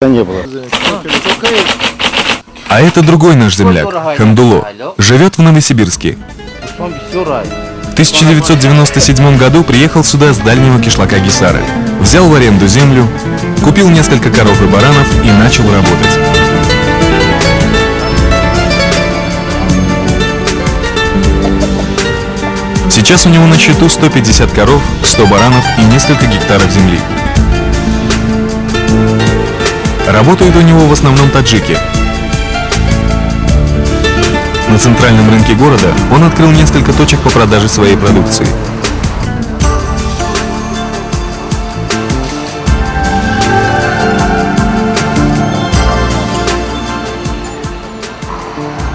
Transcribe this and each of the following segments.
Не было. А это другой наш земляк, Хандуло. Живет в Новосибирске. В 1997 году приехал сюда с дальнего кишлака Гисара. Взял в аренду землю, купил несколько коров и баранов и начал работать. Сейчас у него на счету 150 коров, 100 баранов и несколько гектаров земли. Работают у него в основном таджики. На центральном рынке города он открыл несколько точек по продаже своей продукции.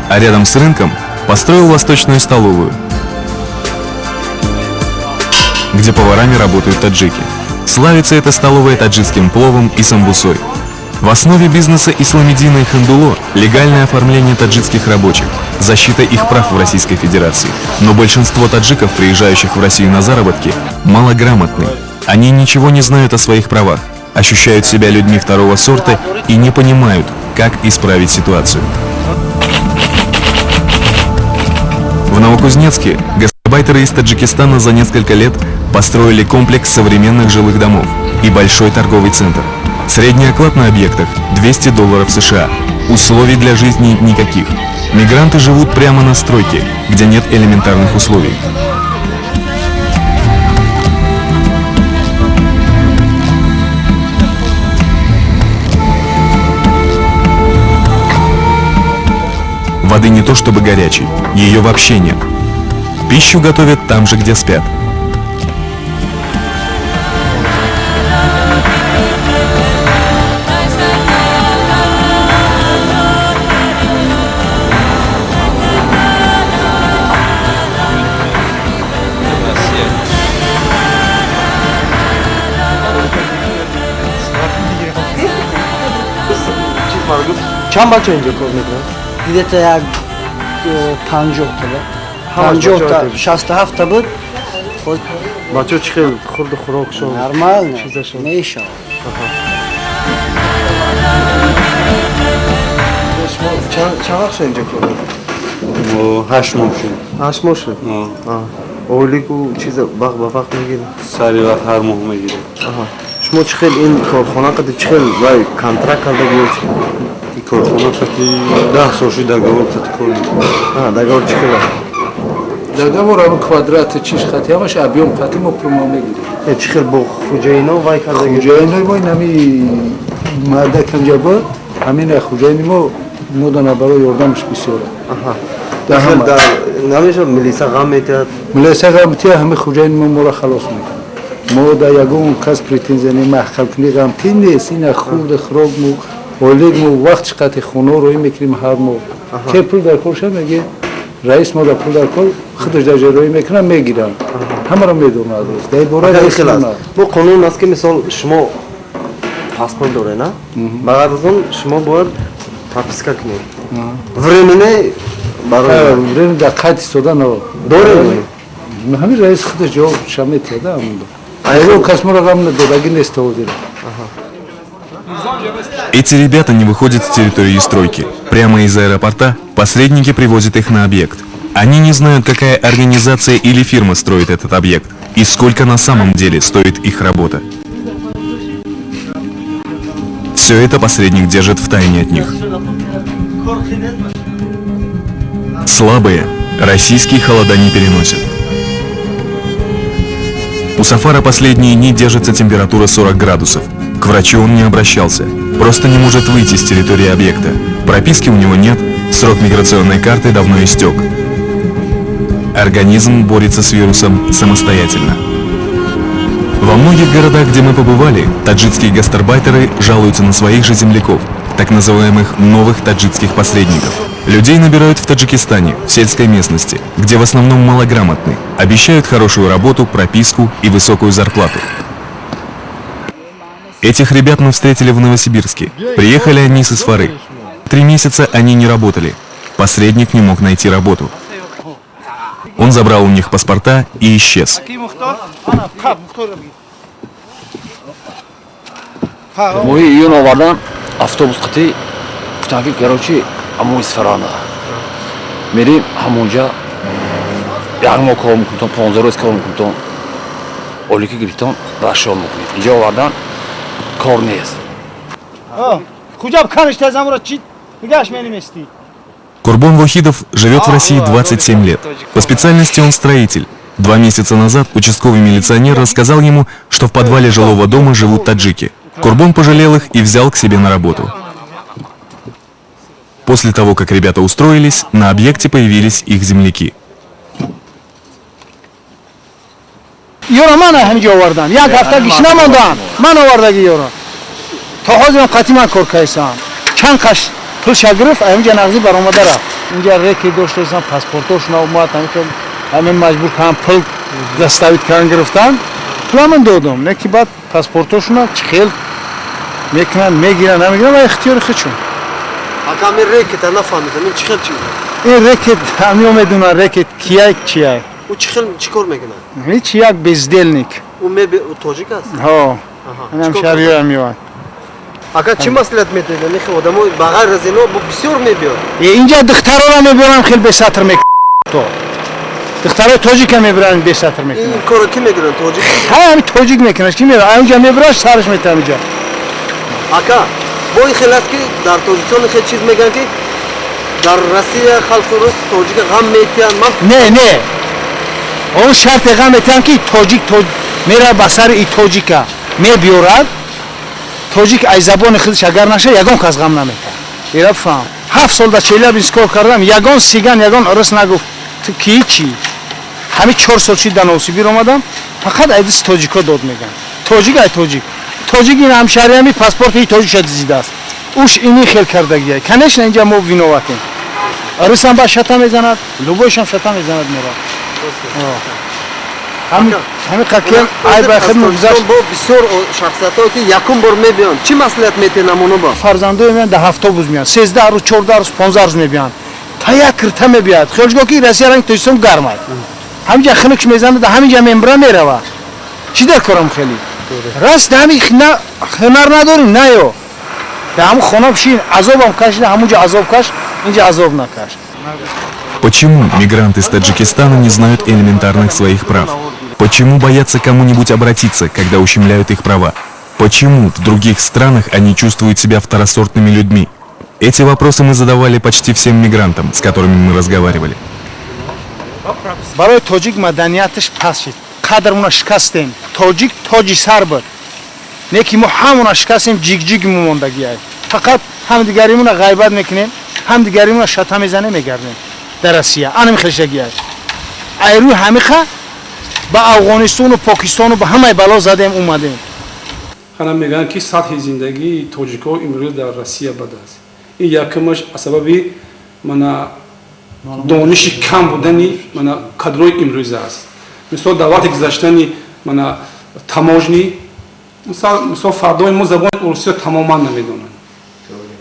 А рядом с рынком построил восточную столовую, где поварами работают таджики. Славится эта столовая таджикским пловом и самбусой. В основе бизнеса Исламиддина и Хандуло легальное оформление таджикских рабочих, защита их прав в Российской Федерации. Но большинство таджиков, приезжающих в Россию на заработки, малограмотны. Они ничего не знают о своих правах, ощущают себя людьми второго сорта и не понимают, как исправить ситуацию. В Новокузнецке гастарбайтеры из Таджикистана за несколько лет построили комплекс современных жилых домов и большой торговый центр. Средний оклад на объектах $200 США. Условий для жизни никаких. Мигранты живут прямо на стройке, где нет элементарных условий. Воды не то чтобы горячей, ее вообще нет. Пищу готовят там же, где спят. Чанд бача инҷо кор мекунад? Где-то як 50 та. Ҳамаш 50 та, бачаҳо. 67 та буд. Бачаҳо чӣ хел, хурду хӯрокшон? Нормально. Чизашон? Мешавад. Шумо чанд вақт шуд инҷо кор мекунед? 8 моҳ шуд. 8 моҳ шуд? Ойлику чиза вақт ба вақт мегиред? Сари вақт ҳар моҳ мегирем. Шумо чӣ хел ин корхона қади, чӣ хел вай контракт карда ё чӣ? Ин корхона қати 10 сол шуд, договор қати кор мекунем. Договор чӣ хел аст? Договор ҳамн квадрати чиш хати, ҳамаш объём хати мо пул мо мегирем. Чӣ хел бо хуҷаино вай карда? Хуҷаинои мо инами марда камҷа буд, ҳамина хуҷаини мо модана барои ёрдамаш бисёра. Дар хел ҳама. Дар намешавад, милиса ғам метиҳад? Милиса ғамтия, ҳами хуҷаини мо моро халос мекунад. Мо да ягон кас претензия не, маҳкамкунӣ ғамтӣ нест. Ина хурду хӯрок мо, ойлик мо вақт қати хона роӣ мекунем ҳар моҳ. Ке пул дар кор шад, меге раис мо да пул дар кор, худаш дар ҷо роӣ мекунад, мегиранд. Ҳамаро медонад. Дар бораи Хел раис хел аст. мона. Бо қонун аст, ки мисол шумо паспорт доред, на ба ғайр аз он шумо бояд прописка кунед временный барои Время дар қайд истода на. Доред? Ҳамин раис худаш ҷавоб ша метиҳада ҳамондо. Ягон кас моро ғам додагӣ нест то ҳозир. Эти ребята не выходят с территории стройки. Прямо из аэропорта посредники привозят их на объект. Они не знают, какая организация или фирма строит этот объект и сколько на самом деле стоит их работа. Все это посредник держит в тайне от них. Слабые российские холода не переносят. У Сафара последние дни держится температура 40 градусов. К врачу он не обращался, просто не может выйти с территории объекта. Прописки у него нет, срок миграционной карты давно истек. Организм борется с вирусом самостоятельно. Во многих городах, где мы побывали, таджикские гастарбайтеры жалуются на своих же земляков, так называемых новых таджикских посредников. Людей набирают в Таджикистане, в сельской местности, где в основном малограмотны, обещают хорошую работу, прописку и высокую зарплату. Этих ребят мы встретили в Новосибирске. Приехали они с Исфары. 3 месяца они не работали. Посредник не мог найти работу. Он забрал у них паспорта и исчез. Моҳи июн овардан. Автобус қати гуфтан ки, короче, амо Исфарана мерим, ҳамонҷа як моҳ кор мекунитон, 15 рӯз кор мекунитон, олики гирифтон, расчёт мекунед. Инҷа овардан, кор нест. Хуҷаб каниш тазамура чи нигаш менимести. Курбон Вохидов живет в России 27 лет. По специальности он строитель. 2 месяца назад участковый милиционер рассказал ему, что в подвале жилого дома живут таджики. Курбон пожалел их и взял к себе на работу. После того, как ребята устроились, на объекте появились их земляки. Ёро ман ҳамиҷо овардам. Як ҳафта гиш намондам. Ман овардаги ёро. То ҳозирам қати ман кор кайсам. Чанд қаш пулша гирифт, ҳамиҷа нағзӣ баромада рафт. Инҷа реки доштасам, паспортошона омад, ҳамин ҳамин маҷбур кардам, пул доставить кардан гирифтан. Пуламан додам, не ки баъд паспортошона чӣ хел мекунанд, мегиранд, намегиранд, ва ихтиёри худшон. Ака, ҳамин рекета нафаҳмидам, ин чӣ хел чиз? Ин рекет ҳамиё медонанд, рекет кияй, чияй. Ӯ чӣ хел, чӣ кор мекунад? Ҳеч, як бездельник. Ӯ мебе, ӯ тоҷик аст? Ҳо. Ҳамин Чӣ кор шаҳриёям меояд. Ака, чӣ маслиҳат медиҳед? Ами хел одамо ба ғайр аз ино бо бисёр мебиёд. Инҷа духтарора мебиёрам, хел бесатр мекунад. То духтарои тоҷика мебиранд, бесатр Ин мекунанд. корро кӣ мекунад, тоҷик? Ҳа, ҳами тоҷик мекунад. Ки мебирад инҷа, мебирад, сараш метавам инҷа. Ака, бо ин хел аст, ки дар Тоҷикистон хел чиз мегӯянд, ки дар Россия халқи рус тоҷика ғам метиҳанд. Ман Не, не, он шарте ғам метиҳанд, ки тоҷик меравад ба сари и тоҷика мебиёрад. Тоҷик ай забони худаш агар наша, ягон кас ғам наметиҳад. Ира фаҳм, 7 сол дар Челябинск кор кардам, ягон сиган, ягон урус нагуфт, ту ки, чӣ. Ҳамин 4 сол шид дар Новосибир омадам, фақат ай дасти тоҷико дод меган. Тоҷик ай тоҷик, тоҷик ин ҳамшаҳри, ҳами паспорти и тоҷикша дизидааст, уш ини хел кардагия. Конечно, инҷа мо виноватем. Русам ба шата мезанад, любойшам шата мезанад, мерад. Ҳамин қакем ай ба худ мегузашт. Бо бисёр шахсиятҳое, ки якум бор мебиёнд, чӣ маслиҳат метиҳед намуна ба? Фарзандое меянд, дар автобус меянд, 13 рӯз, 14 рӯз, 15 рӯз мебиёнд, та як кирта мебиёд. Хиёлгоҳ ки Россия ранг Тоҷикистон гармай, ҳаминҷа хунукш мезанад, ҳаминҷа мембра мерава. Чӣ дар корам хеле раст, ҳами ҳунар надорим, наё дар ҳамун хона бишин, азобам кашида, ҳамунҷа азоб каш, инҷа азоб накаш. Почему мигранты из Таджикистана не знают элементарных своих прав? Почему боятся кому-нибудь обратиться, когда ущемляют их права? Почему в других странах они чувствуют себя второсортными людьми? Эти вопросы мы задавали почти всем мигрантам, с которыми мы разговаривали. Барои тоҷик маданияташ паст шид, қадрмона шикастем. Тоҷик тоҷи сар буд, не ки мо ҳамона шикастем, ҷигҷиг мондагиай. Фақат ҳамдигаримона ғайбат мекунем, ҳамдигаримона шата мезанем, мегардем. Дар Россия анами хелшагиай. Айрӯи ҳамиқа ба Афғонистону Покистону ба ҳамаи бало задем, омадем. Хана мегӯянд, ки сатҳи зиндагии тоҷикҳо имрӯз дар Россия бад аст. Ин якумаш аз сабаби мана дониши кам будани мана кадрои имрӯза аст. Мисол, дар вақти гузаштани мана таможни, мисол, фардои мо забони урусиро тамоман намедонанд.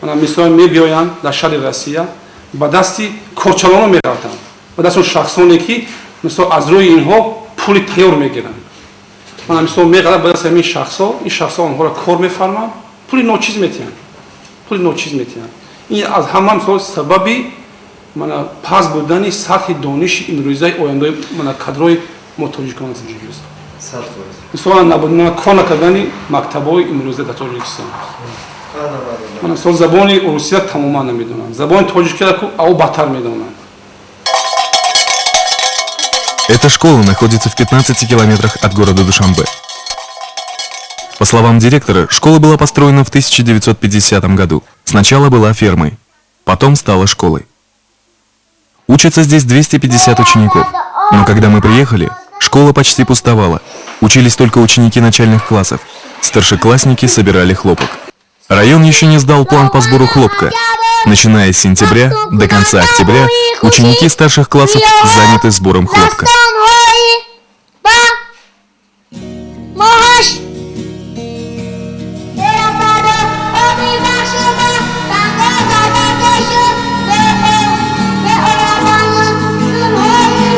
Мана мисол, мебиёянд дар шаҳри Россия, ба дасти корчалоно меғалтанд, ба дасти он шахсоне, ки мисол аз рӯи инҳо пули тайёр мегиранд. Мана мисол, меғалад ба дасти ҳамин шахсҳо, ин шахсҳо онҳоро кор мефарманд, пули ночиз метиҳанд, пули ночиз метиҳанд. Ин аз ҳама мисол сабаби мана паст будани сатҳи дониши имрӯзаи ояндаи мана кадрои мо тоҷикон аст. Мисол, набудана, кор накардани мактабҳои имрӯза дар Тоҷикистон. Мана мисол, забони урусия тамоман намедонанд, забони тоҷикиро ав бадтар медонанд. Эта школа находится в 15 километрах от города Душанбе. По словам директора, школа была построена в 1950 году. Сначала была фермой, потом стала школой. Учатся здесь 250 учеников. Но когда мы приехали, школа почти пустовала. Учились только ученики начальных классов. Старшеклассники собирали хлопок. Район еще не сдал план по сбору хлопка. Начиная с сентября до конца октября ученики старших классов заняты сбором хлопка. Дастони ба моҳаш мерасад оби бахшуба санго задатешу беоразану нурҳои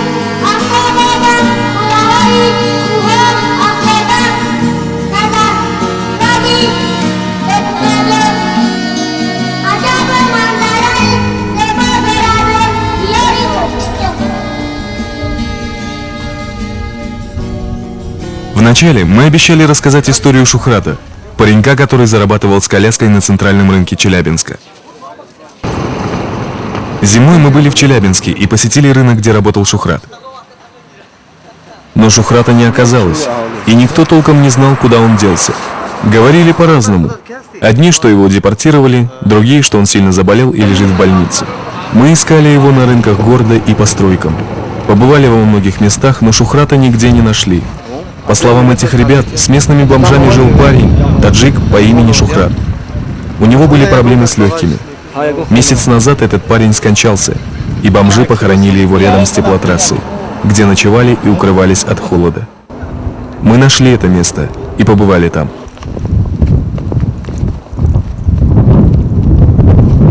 афтобода қуллаҳои кӯҳо афтода назар ради бекунаду. Вначале мы обещали рассказать историю Шухрата, паренька, который зарабатывал с коляской на центральном рынке Челябинска. Зимой мы были в Челябинске и посетили рынок, где работал Шухрат. Но Шухрата не оказалось, и никто толком не знал, куда он делся. Говорили по-разному. Одни, что его депортировали, другие, что он сильно заболел и лежит в больнице. Мы искали его на рынках города и по стройкам. Побывали во многих местах, но Шухрата нигде не нашли. По словам этих ребят, с местными бомжами жил парень, таджик по имени Шухрат. У него были проблемы с легкими. Месяц назад этот парень скончался, и бомжи похоронили его рядом с теплотрассой, где ночевали и укрывались от холода. Мы нашли это место и побывали там.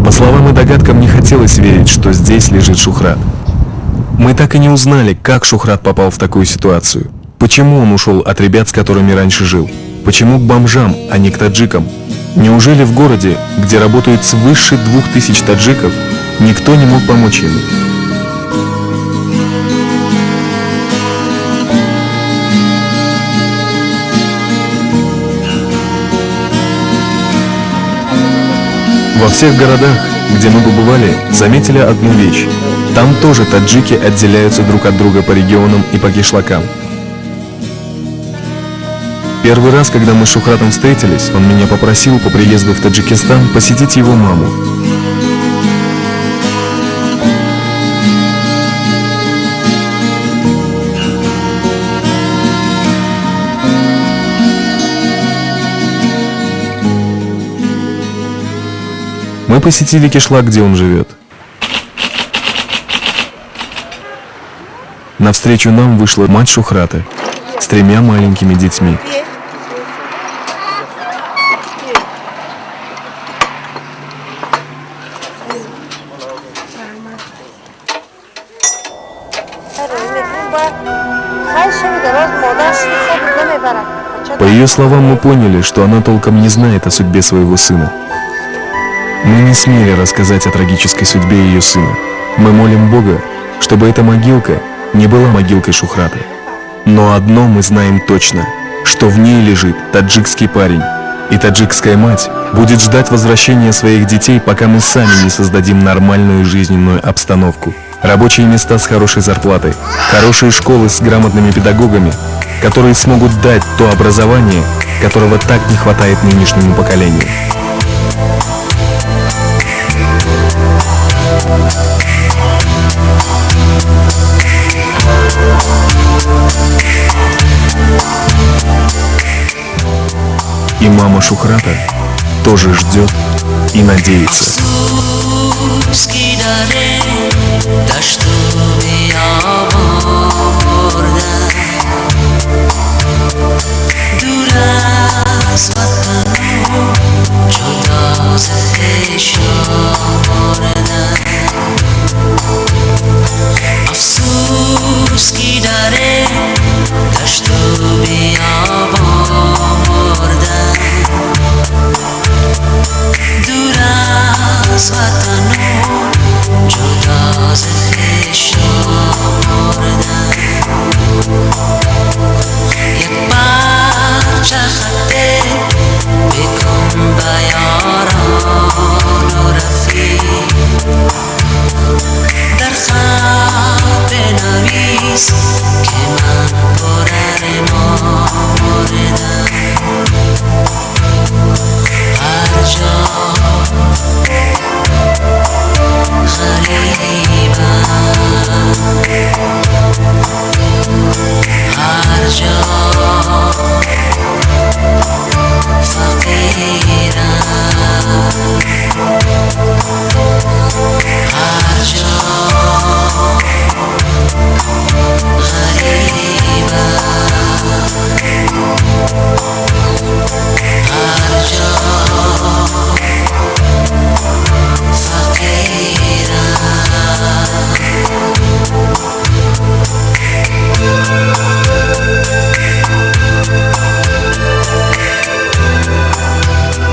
По словам и догадкам, не хотелось верить, что здесь лежит Шухрат. Мы так и не узнали, как Шухрат попал в такую ситуацию. Почему он ушел от ребят, с которыми раньше жил? Почему к бомжам, а не к таджикам? Неужели в городе, где работают свыше 2000 таджиков, никто не мог помочь ему? Во всех городах, где мы побывали, заметили одну вещь. Там тоже таджики отделяются друг от друга по регионам и по кишлакам. Первый раз, когда мы с Шухратом встретились, он меня попросил по приезду в Таджикистан посетить его маму. Мы посетили кишлак, где он живет. Навстречу нам вышла мать Шухрата с тремя маленькими детьми. По ее словам, мы поняли, что она толком не знает о судьбе своего сына. Мы не смели рассказать о трагической судьбе ее сына. Мы молим Бога, чтобы эта могилка не была могилкой Шухрата. Но одно мы знаем точно, что в ней лежит таджикский парень. И таджикская мать будет ждать возвращения своих детей, пока мы сами не создадим нормальную жизненную обстановку. Рабочие места с хорошей зарплатой, хорошие школы с грамотными педагогами, которые смогут дать то образование, которого так не хватает нынешнему поколению. И мама Шухрата тоже ждет и надеется.